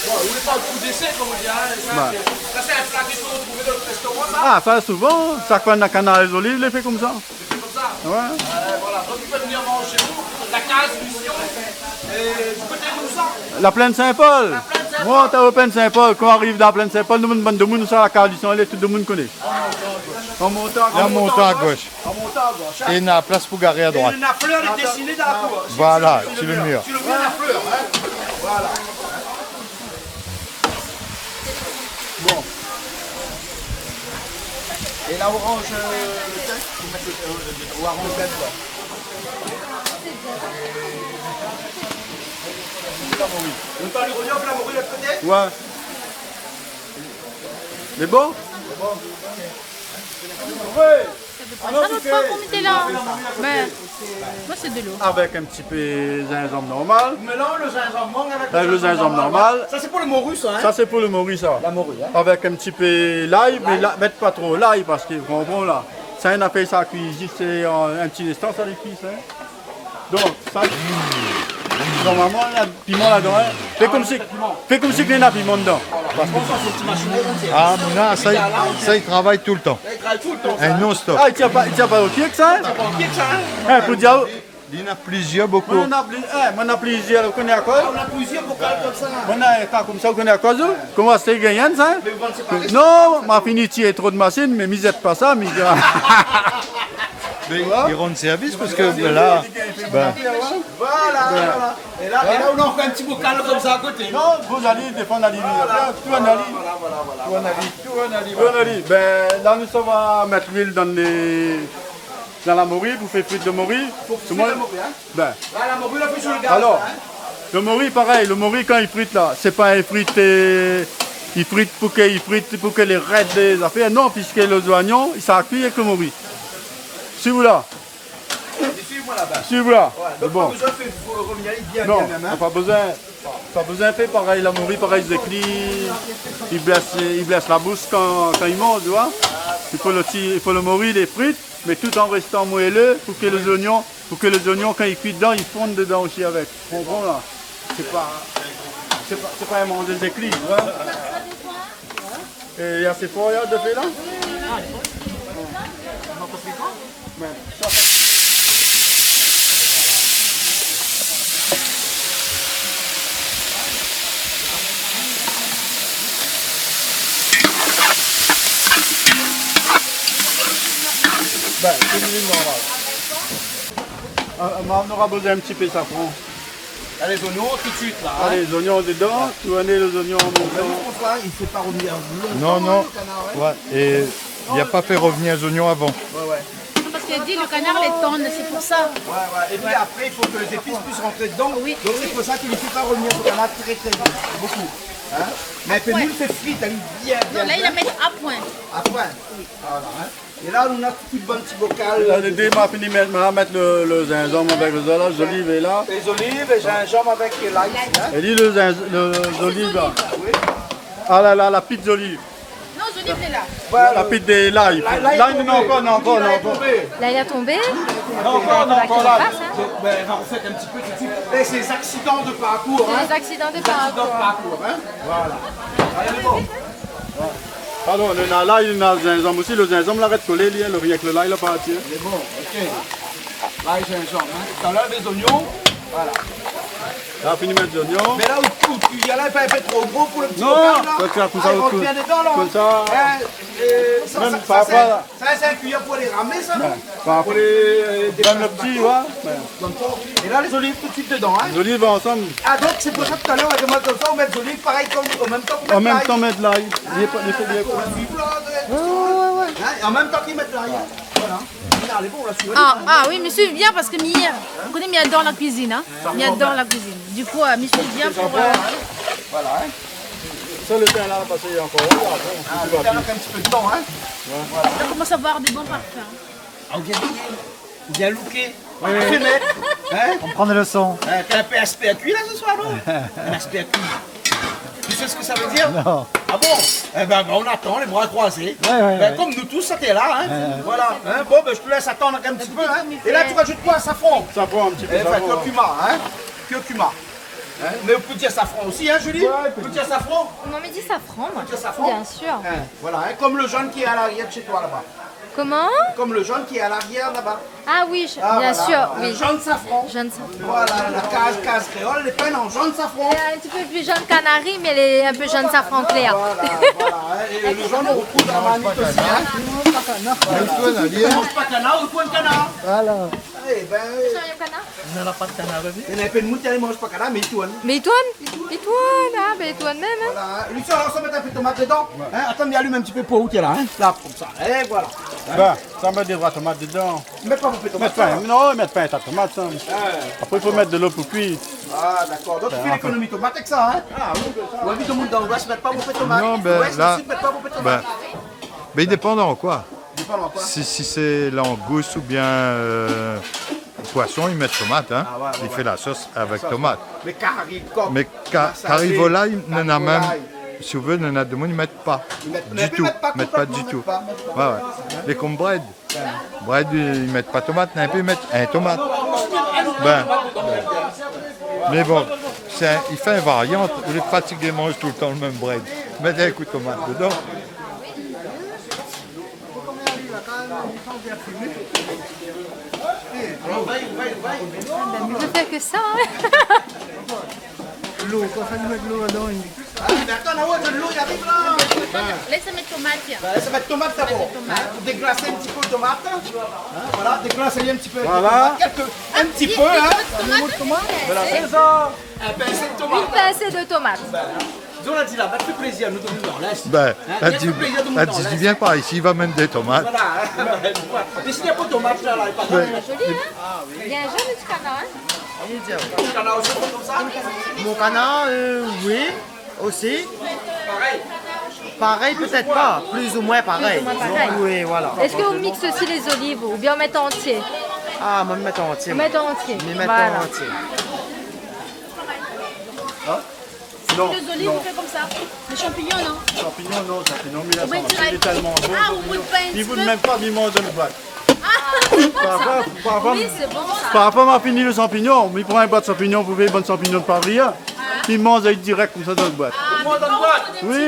Bon, ou lé pa pou désèr, konm i di, hein, sa, sé, sa, sé in pla ke ou trouv dan lé réstoran, sa ? Ah, sa, souvan, shak foi nou na kanar zoliv, li fé konmsa. Sé konmsa ? Ouais. Euh, voilà. Donk, i pé vnir manz shé nou, la kaz Lucien, é di koté Mouzan. La Plaine Saint-Paul. La Plaine Saint-Paul. Mont a Plaine Saint-Paul. Kan ou ariv dan la Plaine Saint-Paul, nou, bann demoun, sa, la kaz Lucien, lé, tout demoun i koné. An montan a gosh. An montan a gosh. An montan a gosh, hein. É na plas pou garé a droit. É na flèr désiné dan la kour. Voilà, sur le mur. Sur le mur, na flèr, hein. Voilà. Bon. É la, ou ranz, euh, lo tin, ou mèt lo, euh, lo, ou aranz bien, koi. La mori. Ou mèt lo, ou mèt la mori de lot koté ? Ouais. Lé bon ? Lé bon. Oui. Sa dépend. Ah non, sa, sé pa konm té la. Mé, moin, sé de lo. Avèk in ti pé zinzanm normal. Ou mélanz lo zinzanm mang avèk lo zinzanm normal. Sa, sé pou lo mori, sa, hein ? Sa, sé pou lo mori, sa. La mori, hein ? Avèk in ti pé lay, mé la, mèt pa tro lay, parske, bon, bon, la. Sa, nou la fé sa kui, zis, euh, in ti linstan, sa, lé kui, hein. Donk, sa, normalman, na piman ladan, hein. Fé konmsi, fé konmsi ke na piman dedan. Ah, non, sa, sa, i travay toultan. In non-stop. Ah, i tien pa, i tien pa o pié ke sa, hein ? Hein, pou dir, li na plizièr bokal. Moin na pli-, eh, moin na plizièr, ou koné akoz ? Ah, ou na plizièr bokal konmsa. Moin na in ta konmsa, ou koné akoz, ou ? Koman sé gingn sa, hein ? Mé ou vann séparé. Non, ma fini tir tro de masine, mé mi zèt pa sa, mi Mé i rann sèrvis parske la, bin. Voilà, voilà. É la, é la, ou la fé in ti bokal konmsa a koté. Non, bon, ali, défann ali. Voilà, voilà, voilà. Tourn ali. Tourn ali, tourn ali. Bin, la, nou sava mèt luil dan lé, dan la mori pou fé frir lo mori. Fo frir lo mori, hein ? Bin. La, la mori, la fé sur le gaz, alor, hein ? Lo mori, parèy, lo mori, kan i frit la, sé pa in frit, euh, i frit pou ke, i frit pou ke lé rèd, lé zafèr. Non, piske lé zoignon, sa kui èk lo mori. Suiv la. Suiv amoin laba. Suiv la. Ouais, donk, bon. Pa bezoin fé, fo rovnir bien, non, bien mèm, hein. Pa bezoin, pa bezoin fé parèy la mori, parèy zékli. I blès, i blès la boush kan, kan i manz, tu vois. I fo lo ti, i fo lo mori, lé frit, mé tout an réstan moelleux pou ke lé zoignon Pou ke lé zoignon, kan i kui dedan, i fonn dedan osi avèk. Konpran la ? Sé pa, sé pa, sé pa in manzé zékli, hein ? É lé asé for, la, de fé la ? Mé sa, bin, sé normal. Ah, mé nou nora bezoin in ti pé safran. La, lé zoignon tout suit la, hein. Alé, lé zoignon dedan, tourn lé zoignon an mèm tan. Mé nou, François, i fé pa rovnir lontan, non, non, lo kanar, hein. Ouais, é li la pa fé rovnir lé zoignon avan. Ouais, ouais. Non, parske li di lo kanar lé tann, sé pou sa. Ouais, ouais. Épi apré, i fo ke lé zépis i pé rant dedan. Oui. Donk sé pou sa ke li fé pa rovnir lo kanar trè, trè vit, bonpé. Hein ? Mé apré, nou, nou fé frir ali bien, bien, bien. Non, la, li la mèt a poin. A poin. Oui. Voilà, hein. É la, nou na tout bann ti bokal. La, lé dé, ma fini mèt, ma mèt lo, lo zinzanm avèk lo zoliv la. Lé zoliv é zinzanm avèk lay, hein. É li, lo zinz-, lo zoliv la. Oui. Ah la la, la pit zoliv. Non, zoliv lé la. Voilà. La pit de lay. Lay, lay, lay, non, ankor, non, ankor, non, ankor. Lay la tonbé. Non, ankor, non, ankor, la. Donk, bin, nou va rofé in ti pé tout suit. É sé lé zaksidan de parkour, hein. Sé lé zaksidan de parkour. Zaksidan de parkour, hein. Voilà. Alé, lé bon. Alor, nou na lay, nou na zinzanm osi. Lo zinzanm la, arèt kolé, li, hein, lo, rienk lo lay la parti, hein. Lé bon, OK. Lay, zinzanm, hein. Talèr, lé zoignon. Voilà. La fini mèt zoignon. Mé la ou, ou, ou, la, lé pa in pé tro gro pou lo ti... Non, kokay la. Konmsa, konmsa, ah, i rant bien dedan la. Konmsa. Hein, euh, sa, mèm sa, sa, sé, sa, sé in kuiyèr pou alé ramé sa, non ? Pou lé, euh, mèm lo ti, ouais. Konmsa. É la, lé zoliv tout suit dedan, hein ? Lé zoliv ansanm. Ah, donk sé pou sa talèr ou la demann konmsa, ou mèt zoliv parèy konm, an mèm tan ou mèt lay. An mèm tan mèt lay. Li lé pa, li fé bien. Pou la suiv la, ouais, ouais, ouais. Hein, é an mèm tan ou mèt lay. Voilà. Alé, bon, ou la suiv. Ah, ah oui, mi suiv bien parske mi, ou koné, mi ador la kuizine, hein. Mi ador la kuizine. Du coup, euh, mi suiv bien pou, euh... Voilà, hein. Sa, lo tin la, paske lé ankor, ah, bon, ah, lo tin la, in ti pé de tan, hein. Ouais. Voilà. La i komans avoir de bon parfin. Ah, ou gingn looké. Ou gingn looké. Oui, oui. Fé mèt, hein ? On prend des leçons. Hein, t'es un peu aspercu là ce soir, non ? Un aspercu. Tu sais ce que ça veut dire ? Non. Ah bon ? Eh ben, ben, on attend, les bras croisés. Ouais, ouais, ouais. Ben, comme nous tous, c'était là, hein. Ouais, ouais. Voilà, hein. Bon, ben, je te laisse attendre un petit peu, hein. Et là, tu rajoutes quoi, safran ? Safran, un petit peu de safran. Eh ben, curcuma, hein. Curcuma. Hein ? Mais on peut dire safran aussi, hein, Julie ? Ouais, on peut dire safran. Non, mais dis safran, moi. On peut dire safran ? Bien sûr. Hein, voilà, hein, comme le jaune qui est à l'arrière de chez toi, là-bas. Comment ? Comme le jaune qui est à l'arrière là-bas. Ah oui, je... Ah, bien sûr, voilà. Oui. Jaune safran. Jaune safran. Voilà, la kaz, kaz kréol, lé pinn an jaune safran. Elle est un petit peu plus jaune canari, mais elle est un peu jaune safran clair. Voilà, voilà, hein. Et le jaune, on retrouve dans la marmite aussi, hein. Voilà. Ou i manz pa kanar, ou i pran kanar. Voilà. Eh ben, euh, Vous seriez au canard ? Nana pa de kanar, oui. Néna in pé de moun i manz pa kanar, mé i tourn. Mé i tourn. I tourn, ah, ben, i tourn mèm, hein. Voilà, hein. Lucien, alor, sa mèt in pé tomat dedan. Ouais. Hein, atann, mi alim in ti pé pou ou, tiens, là, hein. Là, konmsa. Et voilà. Hein. Ben, sa mèt dé vré tomat dedan. Mèt pa bonpé tomat, non, mèt pa in ta tomat, sa. Ouais. Apré, i fo mèt dolo pou kui. Ah, dakor. Donk, ou fé lékonomi tomat avèk sa, hein ? Ah, oui, ben sa. Ou invit tout le monde dans l'Ouest, mèt pa bonpé tomat. Non, ben, l'Ouest, là, le Sud, mèt pa bonpé tomat. Ben, ben, i dépan dan koi. Dépan dan koi ? Si, si sé langous oubien, euh, poison, i mèt tomat, hein. Ah ouais, ouais, ouais. I fé la sos avèk tomat. Mé kari kok, kari volay, nana mèm, si ou vé, nana demoun i mèt pa. I mèt, mé i mèt pa ditou. Mèt pa ditou. Ouais, ouais. Lé konm brèd. Brèd, i mèt pa tomat, nana in pé i mèt in tomat. Ben, mé bon, sé in, i fé in variant, olié fatigé manz toultan lo mèm brèd, mèt in kou tomat dedan. Ah ben, mi vé fé ke sa, hein. Lo, kan sa i mèt lo ladan, i... Ah, mé atann, ah ouais, lo i ariv la. Lès mèt tomat, tiens. Bah, lès mèt tomat dabor. Mèt tomat. Hein, pou déglasé in ti pé tomat. Hein, voilà, déglasé in ti pé tomat. Voilà. Kèlk, in ti pé, hein. Ah, déglasé tomat. Voilà, sé sa. In pinsé de tomat. In pinsé de tomat. Bah, hein. Zot la di la, bah, fé plézir, nou donn in lès. Bah, hein, la di, fé plézir tout le monde, la di, hein. Vien par isi, va amenn dé tomat. Voilà, hein. Mé si na pa tomat la, la, lé pa grave. Zoli, hein ? Ah oui. Bien zoli, ti kanar, hein ? Kanar osi, konmsa ? Mon kanar, euh, oui, osi. Parèy ? Parèy, pétèt pa. Plus ou moins parèy. Plus ou moins parèy. Oui, voilà. Èske ou miks osi lé zoliv, oubien ou mèt antié ? Ah, moin, mi mèt antié. Ou mèt antié. Mi mèt antié. Voilà. Hein ? Non, non. Lé zoliv, ou fé konmsa. Lé shanpignon, non ? Shanpignon, non, shanpignon, mé la, ou mèt dirèk. Shanpignon lé tèlman bon, ah, ou shanpignon. Ou gout pa in ti pé. Li vout mèm pa, mi manz in bwat. Ah, sé bon sa. Parfoi, parfoi, ma fini lo shanpignon, mi pran in bwat shanpignon pou fé bann shanpignon de Paris, hein. Ah. Mi manz ali dirèk konmsa dan lo bwat. Ah, mé pa in ti pé mèt dedan dabor, apré. Oui.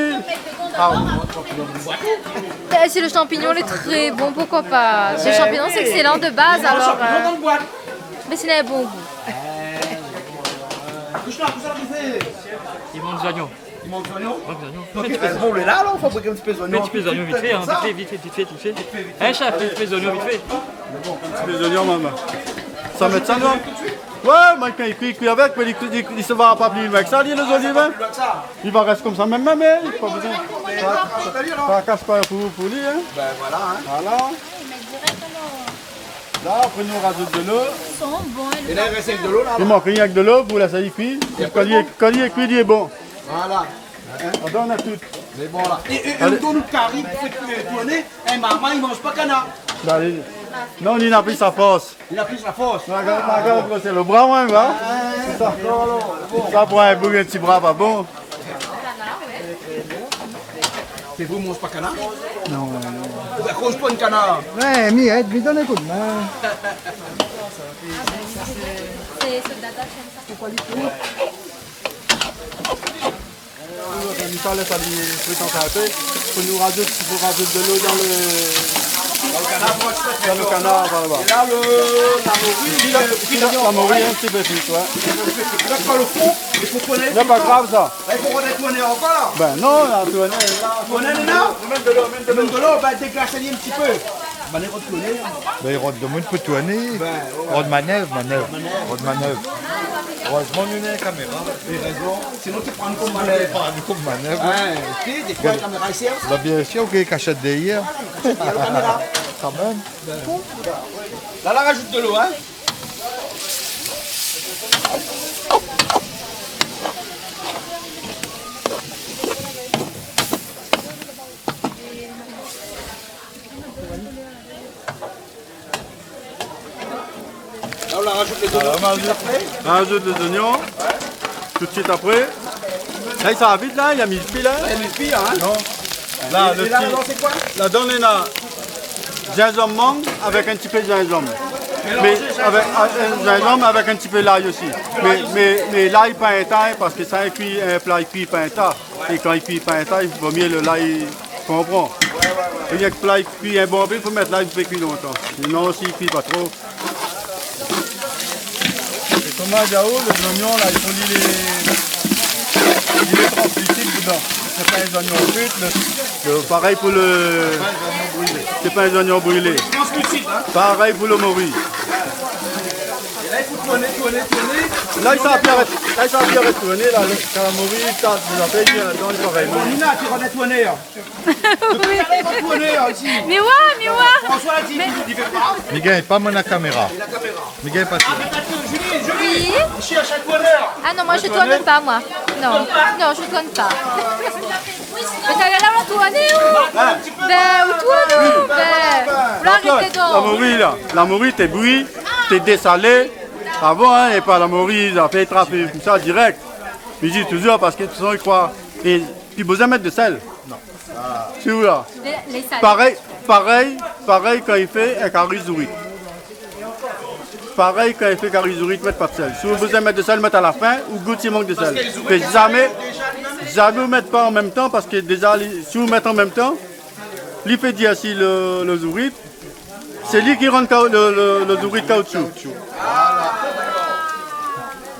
Ah, oui. Eh, si lo shanpignon lé tré bon, poukoi pa ? Lo shanpignon, sé ékselan de baz, alor, euh, mé sé in bon gou. Toush la, toush la, toush la. I manz zoignon. I manz zoignon. Ouais, zoignon. Donk, euh, bon, lé la, la, ou fabrik in ti pé zoignon. In ti pé zoignon, vit fé, hein, vit fé, vit fé, vit fé. Hein, shèf, in ti pé zoignon, vit fé. Bon, in ti pé zoignon, momon. Sa mèt sa, non ? Ouais, moin, kan i kui, i kui avèk, mé li, li, li sava pa pli loin ke sa, li, lé zoliv, hein. Li va rès konmsa mèm, mèm, hein. Pa bezoin. Pa, pa kas pa pou, pou li, hein. Ben voilà, hein. Voilà. La, apré, nou razout dolo. Ils sont bons, hein, le... É la, i rès avèk dolo, la. I mank rienk dolo pou lès ali kui. Kan li lé kui, li lé bon. Voilà. Hein ? Atann, nou na tout. Mé bon, la. É, é, é... Alé. Ou donn nout kari pou fé tourné. In momon i manz pa kanar. Ba, li, non, li na pli sa fors. Li na pli sa fors. Gard, gard, sé lo bra, moin, va. Ouais. Sa. Sa, pou in boug, in ti bra pa bon. Sé vré, ou manz pa kanar ? Non, non. Ou la koz pa in kanar ? Ouais, mi èd, mi donn in kou d'min. Sé, sé dada konmsa. Pourquoi li tourn ? Mé sa, lès ali frit ankor in pé. Fo nou razout, fo razout dolo dan lo, Dann kanar, par laba. É la, lo, la mori, isi, la, lo, la mori, in ti pé frit, oué. Donk, par lo fon, i fo tourné. Lé pa grav, sa. La, i fo retourné ankor, la. Bin non, la tourné, la. Tourné, non ? Amèn dolo, amèn dolo. Amèn dolo, bin, déglas ali in ti pé. Bin, i retourné, in. Bin, i rod domoun pou tourné. Bin, oué, oué. Rod manèv, manèv. Manèv. Rod manèv. Erèzman nou néna kaméra. Erèzman. Sinon, ti pran kom manèv. Ti pran kom manèv. Oué, épi, défoi, la kaméra i sèrv. Bin, biensir, ou gingn kashèt dèrièr. Oué, la kashèt dèrièr la kaméra. Kanmèm. La, la razout dolo, in. La, ou la razout lé zoignon tout suit apré. Alor, ma razout lé zoignon tout suit apré. La, i sava vit, la, i la mi pi, la. I la mi pi, in. Non. La, é, lo é la, ti, ladan, sé koi ? Ladan, néna zinzanm, mang avèk in ti pé zinzanm. Mélanzé, mé zinzanm, avèk, mang, a, zinzanm avèk in ti pé lay osi. Mé, mé, mé lay pa in ta, in, parske sa, in kui, in pla i kui pa in ta. É kan i kui pa in ta, i vo myé lo lay i konpran. Oué, oué, oué. É rienk pla i kui in bonpé, i fo mèt lay, i fé kui lontan. Sinon, si i kui pa tro. É koman, Jao, lo zoignon, la, i fo li lé, li lé translisib dedan. Sé pa in zoignon frit, lo, lo, parèy pou lo, sé pa in zoignon brilé. Translisib, in ? Parèy pou lo mori. É la, i fo tourné, tourné, tourné. La, i sa bien retourné, la, lo, kan la mori, sa, sa fé bien ladan, parèy. Bon, Nina, ti retourn tourné, in. Oui. Mé oué, mé oué. François la di, mé li vé pa. Mi gingn pa, moin, la kaméra. La kaméra. Mi gingn pa. A, mé atann, Julie, Julie, oui. Cherche un tourneur. Ah non, moi je tourne pas, moi. Non, non, je tourne pas. Mé talèr la, ou tourn, ou ? Bin, ou tourn, ou ? Bin, ou la arèt la, la mori, la. La mori, té bri, té désalé. Avan, in, é pa la mori, la fé trap, konmsa, dirèk. Mi di touzour, parske tout sa, i kroi. É pi, bezoin mèt de sèl. Non. Si ou la. Lé, lé salé. Parèy, parèy, parèy kan i fé in kari zourit. Parèy kan i fé kari zourit, mèt pa de sèl. Si ou bezoin mèt de sèl, mèt a la fin, ou gout si i mank de sèl. Mé zamé, zamé ou mèt pa an mèm tan, parske déza, li, si ou mèt an mèm tan, li fé dirsir lo, lo zourit. Sé li ki rann kao-, lo, lo, lo zourit kaoutchou.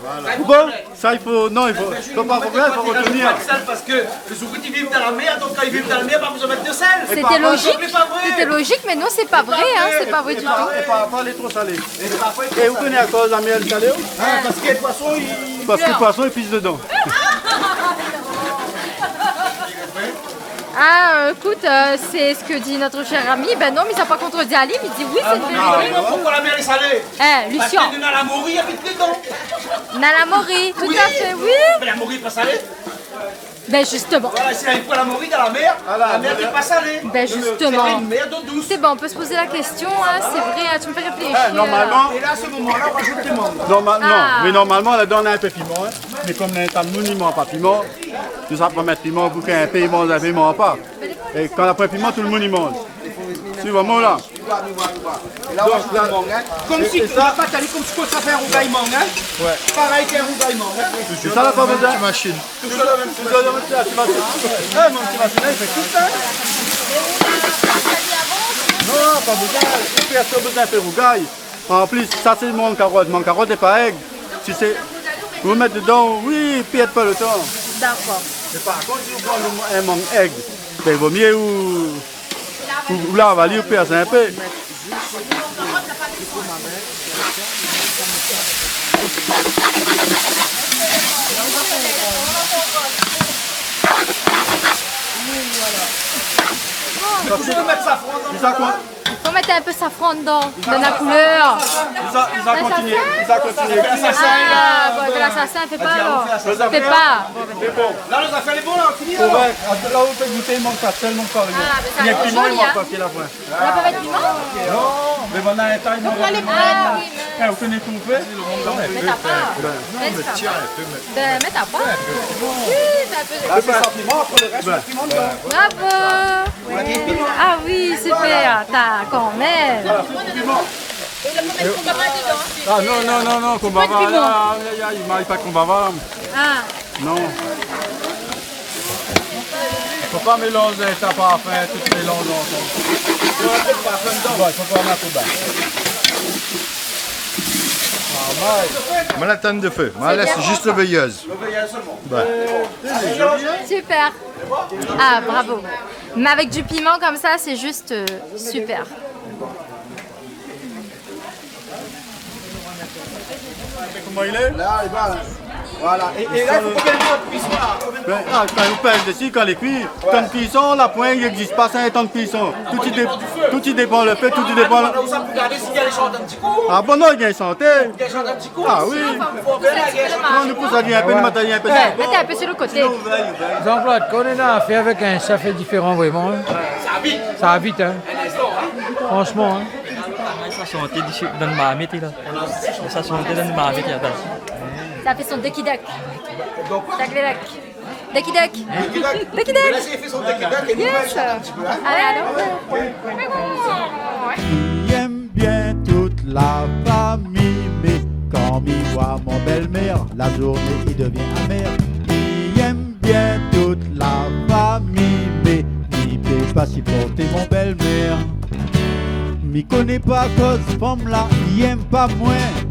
Voilà. Ou bon ? Sa, i fo, non, i fo, fo pa, fo pa, fo retenir. Mèt pa de sèl, parske lé zourit i viv dan la mèr, donk kan i viv dan la mèr, pa bezoin mèt de sèl. Sété lozik, sété lozik, mé non, sé pa vré, in, sé pa vré ditou. É pa, é pa, é pa lé tro salé. É ou koné akoz la mèr lé salé, ou ? Ah, parske poison, i... Parske poison i pis dedan. Ah, euh, écoute, euh, c'est ce que dit notre cher ami. Ben non, mi sa pa kontredé ali, mi di oui, sé vré. Ah non, non, non, poukoi la mèr lé salé ? Eh, Lucien. Parske néna la mori i abit dedan. Na la mori, tout à fait, oui. Mé la mori lé pa salé. Ben justement. Voilà, si lavé pa la mori dan la mèr, la mèr lé pa salé. Ben justement. Sé in mèr dou dous. C'est bon, on peut se poser la question, hein, c'est vrai, hein, tu me fais réfléchir, là. Eh, normalman, é la, a se moman-la, ou razout dé mang. Normal, non. Ah. Mé normalman, ladan, néna in pé piman, in. Mé kom néna in ta moun i manz pa piman, nou sa pa mèt piman pou k'in pé i manz, in pé i manz pa. É kan la poin piman, tout lo moun i manz. Suiv amoin la. Donk la, é, é sa, ou va pa tali kom si ou sa fé in rougay mang, in. Ouais. Parèy k'in rougay mang, in. É sa la pa bezoin. Ti mashine. Touzour la mèm ti mashine. Ti mashine. Eh, mon ti mashine la, li fé tout sa. Non, pa bezoin. Pèrsone pa bezoin fé rougay. An plis, sa sé mang karot. Mang karot lé pa èg. Si sé, ou mèt dedan, oui, pèrd pa lo tan. Dakor. Mé par kont, si ou pran lo, in mang èg, ben, vo myé ou, ou, ou lav ali, ou pèrs in pé. Parske, mé sa, kon, Fo mèt in pé safran dedan, donn la koulèr. Li sa, li sa kontinié, li sa kontinié. Ah, bon, de la sasin, fé pa alor. Fé pa. Mé bon. La, lo zafèr lé bon, la, fini, la. Ouais, la ou fé gouté, i mank pa sèl, i mank pa rien. Ah, mé sa, ni piman, i mank pa, sé la fin. La pa mèt piman ? Non, mé banna, in ta, i mank pa. Ah oui, mé... Eh, ou koné koman i fé ? Mèt a par. Non, mé tiens, in pé, mé... Ben, mèt a par. Oui, sé in pé... La, sé san piman, apré lo rès, mèt piman dedan. Bravo. Ah oui, super, ta, kan mèm. Ah non, non, non, non, konbava, la, ay, ay, ay, i manz pa konbava. Ah. Non. Fo pa mélanzé sa parfin, tout mélanz ansanm. Bon, i fo pa mèt tro ba. Moin la tann de fé. Moin la lès zis lo véyèz. Lo véyèz solman. Super. Ah, bravo. Mais avec du piment comme ça, c'est juste, euh, super. Koman i lé ? La, li va, la. Voilà. É, é la, i fo konbien d'tan de kuison, la ? Konbien d'tan ? Bin, ah, kan ou pèz dési, kan lé kui, tan de kuison, la poin, i égzis pa, sé in tan de kuison. Tout i dé-, tout i dépan lo fé, tout i dépan lo... Ou sa pou gardé si i gingn shant in ti kou. Ah bon, non, i gingn shanté. I gingn shant in ti kou. Ah oui. Fo bien la gingn shant. Non, nou pous ali in pé, nou mèt ali in pé. Ouais, mèt in pé si lo koté. Sinon, ou va, ou va. Jean-Claude, kan ou néna afèr avèk in shèf diféran, vréman, hein. Sa va vit. Sa va vit, hein. In instan, hein. Franchement, hein. Sa santé di, dan marmit, la. Sa santé dan marmit, la. Ça fait son ducky duck. Duck les duck. Ducky duck. Ducky duck. Ducky duck. Là, il fait son ducky duck et nous, on va chanter un petit peu, hein. Yes. Allez, allons. Mi yèm bien tout la fami, mé kan mi voi mon bèl-mèr, la zourné i devien amèr. Mi yèm bien tout la fami, mé mi pé pa siport mon bèl-mèr. Mi koné pa koz fanm-la i yèm pa moin.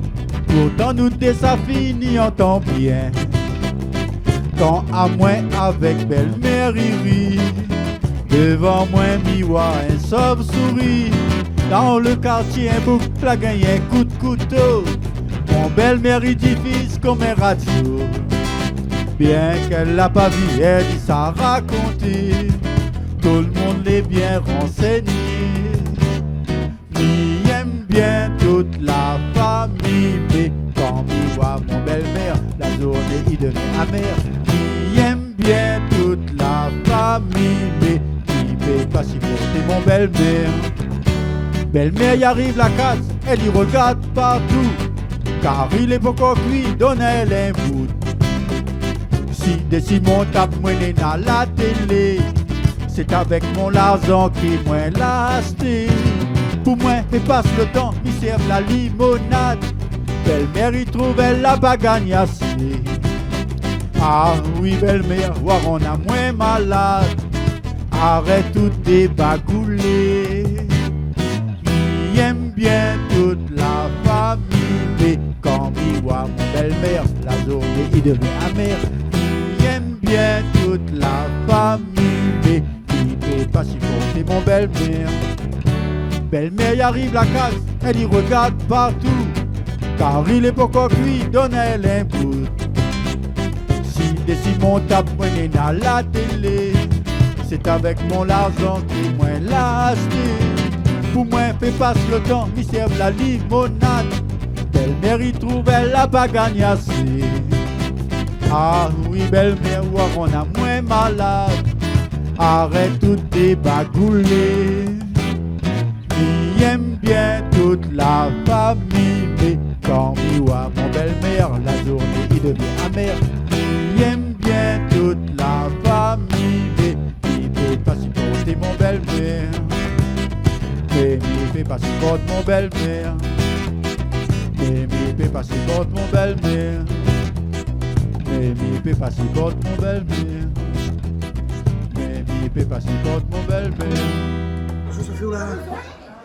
Pourtan nou dé sa fini antan bien. Kan amoin avèk bèl-mèr i ri, devan moin mi voi in sov-souri. Dan lo kartié in boug la gingn in kou d'kouto. Mon bèl-mèr i difiz konm in radio. Bien k'èl la pa vi, èl i sa rakonté. Tout lo moun lé bien ransèyé. Mi yèm bien tout la fami, mé kan mi voi mon bèl-mèr, la zourné i devien amèr. Mi yèm bien tout la fami, mé mi pé pa siport mon bèl-mèr. Bèl-mèr i ariv la kaz, èl i rogard partou. Kari lé pankor kui, donn aèl in bout. Si dési mon tab moin néna la télé, sé avèk mon larzan ke moin la ashté. Pou moin fé pas lo tan, mi sèrv la limonad. Bèl-mèr i trouv èl la pa gingn asé. Ah oui, bèl-mèr, ou la rann amoin malad. Arèt tout débagoulé. Mi yèm bien tout la fami, mé kan mi voi mon bèl-mèr, la zourné i devien amèr. Mi yèm bien tout la fami, mé mi pé pa siport mon bèl-mèr. Bèl-mèr i ariv la kaz, èl i rogard partou. Kari lé pankor kui, donn aèl in bout. Si dési mon tab moin néna la télé, sé avèk mon larzan ke moin la ashté. Pou moin fé pas lo tan, mi sèrv la limonad. Bèl-mèr i trouv èl la pa gingn asé. Ah oui, bèl-mèr, ou la rann amoin malad. Arèt tout débagoulé. Mi yèm bien tout la fami, mé kan mi voi mon bèl-mèr, la zourné i devien amèr. Mi yèm bien tout la fami, mé mi pé pa siport mon bèl-mèr. Mé mi pé pa siport mon bèl-mèr. Mé mi pé pa siport mon bèl-mèr. Mé mi pé pa siport mon bèl-mèr. Mé mi pé pa siport mon bèl-mèr. Kosa sa fé la ?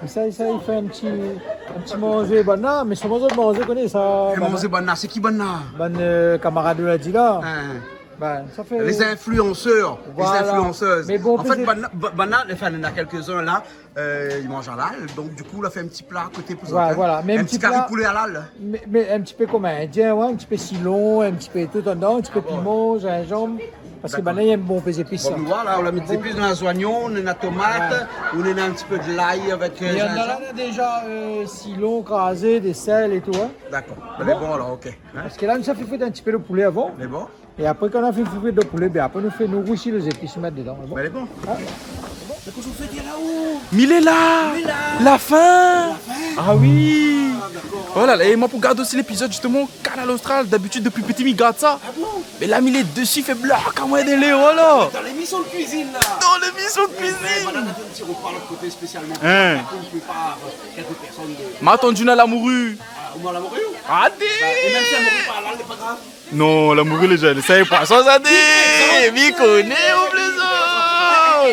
Sa, sa i fé in ti, in ti manzé banna, mé solman zot manzé, koné sa. É banna, manzé banna, sé ki banna ? Bann, euh, kamarad la di la. Hein. Bin, sa fé... Les influenceurs, les influenceuses. Voilà. Mé bon, an fèt, banna, ba-, banna, anfin, néna kèlk'in la, euh, i manz halal, donk di kou, la fé in ti pla a koté pou zot, hein. Voilà. Mé in ti kari poulé halal. Mé, mé in ti pé konm in indien, ouais, in ti pé silon, in ti pé tout andan, in ti pé piman, zinzanm. Ah bon ? Parske banna i yèm bonpé zépis. Bon, nou voi la, ou la mèt zépis, nou néna zoignon, nou néna tomat, nou néna in ti pé de lay avèk, euh, zinzanm. Mé néna la déza, euh, silon krazé, dé sèl é tout, hein. Dakor. Lé bon alor, OK. Hein ? Parske la nou sa fé frir in ti pé lo poulé avan. Lé bon. É apré, kan nou la fé frir lo poulé, bin apré nou fé, nou rousi lé zépis, nou mèt dedan, lé bon. Bin lé bon. Hein ? Mé kosa ou fé la, ou ? Mi lé la. Mi lé la. La fin. La fin. Ah oui. Ah, dakor. Oh la la, é moin pou gard osi lépizod, zistoman, Kanal Austral, dabitid, dopi piti, mi gard sa. Ah bon ? Mé la, mi lé dési, fé blok amoin délé, voilà. Dan lémision de kuizine, la. Dan lémision de kuizine. Eh, madame, la fé in ti repa lot koté spésialman pou, hein, pou, pou, euh, kèlk pèrsone de... Ma tann ou néna la mori. Ah, ou néna la mori, ou ? Adé. Bin, é mèm si la mori lé pa la, lé pa grav. Non, la mori lé zèl. Sa lé poison, sa, dé. Mi koné, ou plézant.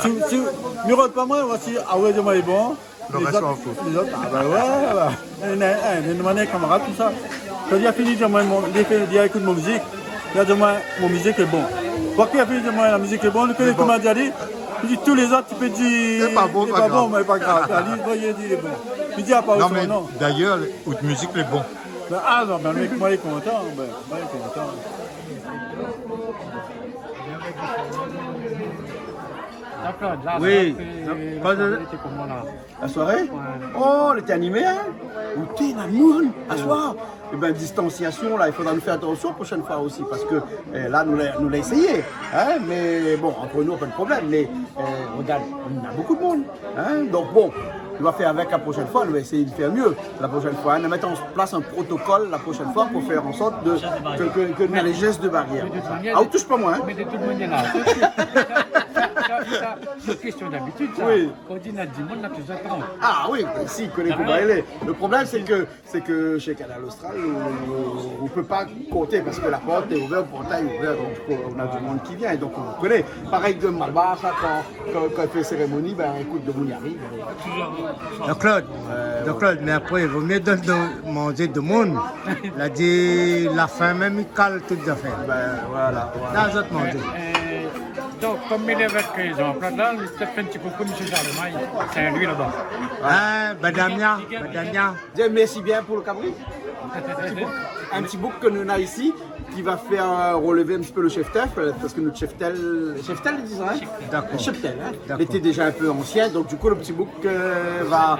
Si, si, mi rod pa moin, osi, ah ouais, di amoin lé bon. Lo rès, zot, ou s'en fout. Lé zot, ah bah ouais, bah. Néna, néna, néna in kamarad konmsa. Kan li la fini di amoin, mon, li la fini di amoin ékout mon mizik, li la di amoin, mon mizik lé bon. Kan li la fini di amoin la mizik lé bon, li koné koman di ali, li di, tout lé zot, ti pé dir, lé pa bon, mé pa grav. Lé pa bon, pa grav. Ali, li di, lé bon. Li di, ah, pa osi, non. Non, mé d'ayèr, out mizik lé bon. Bin, ah non, bin, mé moin lé kontan, bin, moin lé kontan. Dakor, la, oui. La soiré, lété koman, la ? La soiré ? Ouais. Oh, lété animé, hein ? Ou té la moun, aswar. Eh ben, distanciation, là, il faudra nous faire attention prochaine fois aussi, parce que, euh, là, nous l'a, nous l'a essayé, hein, mais bon, entre nous, pas de problème, mais, euh, regarde, on a beaucoup de monde, hein, donc bon, on va faire avec la prochaine fois, on va essayer de faire mieux la prochaine fois, hein, de mettre en place un protocole la prochaine fois pour faire en sorte de, que, que, que, les gestes de barrière. Ah, ou toush pa moin, hein. Mé de tout manièr, la, sa, sa, sa, sé in késtion d'abitid, sa. Oui. Kan ou di na dimoun, na touzour trant. Ah oui, si, koné koman i lé. Le problème, c'est que, c'est que chez Kanal Austral, on, on peut pas compter parce que la porte est ouverte, le portail est ouvert, donc on a du monde qui vient, donc on connaît. Pareil de Malbar, sa, kan, kan, kan i fé sérémoni, bin, ékout, demoun i ariv. Jean-Claude, Jean-Claude, mé apré, i vo myé donn, donn manzé demoun. La di, la fin mèm, i kal tout zafèr. Bin, voilà, voilà. La, zot manzé. Euh, donk, konm mi lé avèk Jean-Claude la, mi pé fé in ti koukou, mésyé Charlemagne, Saint-Louis laba. Ah, Badamia, Badamia. Bien, merci bien pour le cabri. Un petit bouc. Un petit bouc que nous on a ici, qui va faire, euh, relever un petit peu le cheptel, euh, parce que notre cheptel, cheptel, disons, hein ? D'accord. Cheptel, hein ? D'accord. Il était déjà un peu ancien, donc du coup, le petit bouc, euh, va,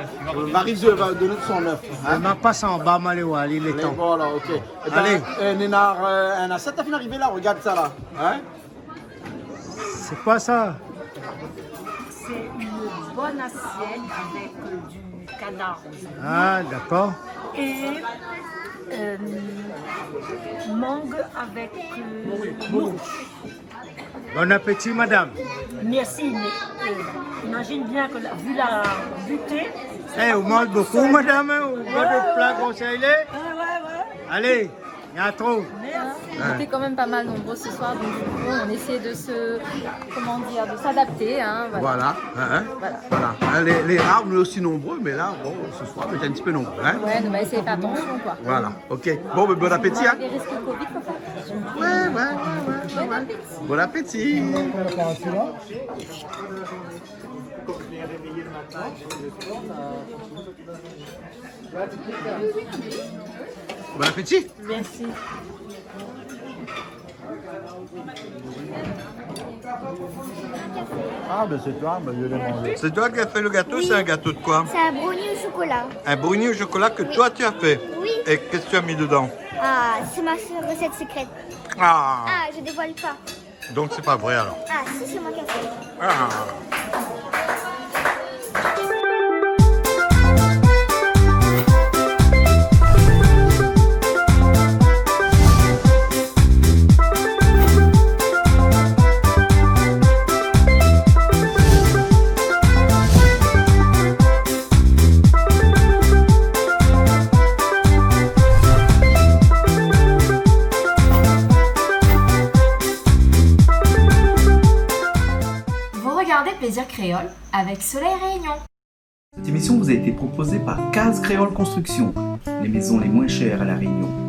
va, risque de, va donner de son œuf, hein ? Mé ma pas anba, ma alé oir, il est temps. Voilà, ok. Eh ben, allez. Euh, Nénar, euh, in asièt la fine arivé la, regarde ça là, hein ? C'est quoi ça ? C'est une bonne assiette avec, euh, du canard. Ah, d'accord. Et, euh, mangue avec, euh, morue. Bon appétit, madame. Merci, mais, euh, imagine bien que la, vu la butée, eh, ou manz bokou, madame, hein, ou boi de pla konmsa i lé. Ouais, ouais, ouais. Allez. Il y a trop. Merci. On était quand même pas mal nombreux ce soir, donc du coup, on essaie de se, comment dire, de s'adapter, hein, voilà. Voilà, hein, hein. Voilà. Voilà. Hein, les, les rares, on est aussi nombreux, mais là, bon, ce soir, on est un petit peu nombreux, hein. Ouais, on va essayer de faire attention, quoi. Voilà, ok. Bon, ben, bon appétit, hein. Malgré les risques Covid, faut faire attention. Ouais, ouais, ouais, ouais, ouais. Bon appétit. Bon appétit. Bon appétit. Merci. Ah, ben c'est toi, ben je vais manger. C'est toi qui as fait le gâteau, c'est un gâteau de quoi ? Oui. C'est un brownie au chocolat. Un brownie au chocolat que toi tu as fait ? Oui. Et qu'est-ce que tu as mis dedans ? Ah, c'est ma recette secrète. Ah. Ah, je dévoile pas. Donc c'est pas vrai alors. Ah, si, c'est moi qui ai fait. Ah. Vous regardez Plaisir Créole avec Soleil Réunion. Cette émission vous a été proposée par Case Créole Construction, les maisons les moins chères à La Réunion.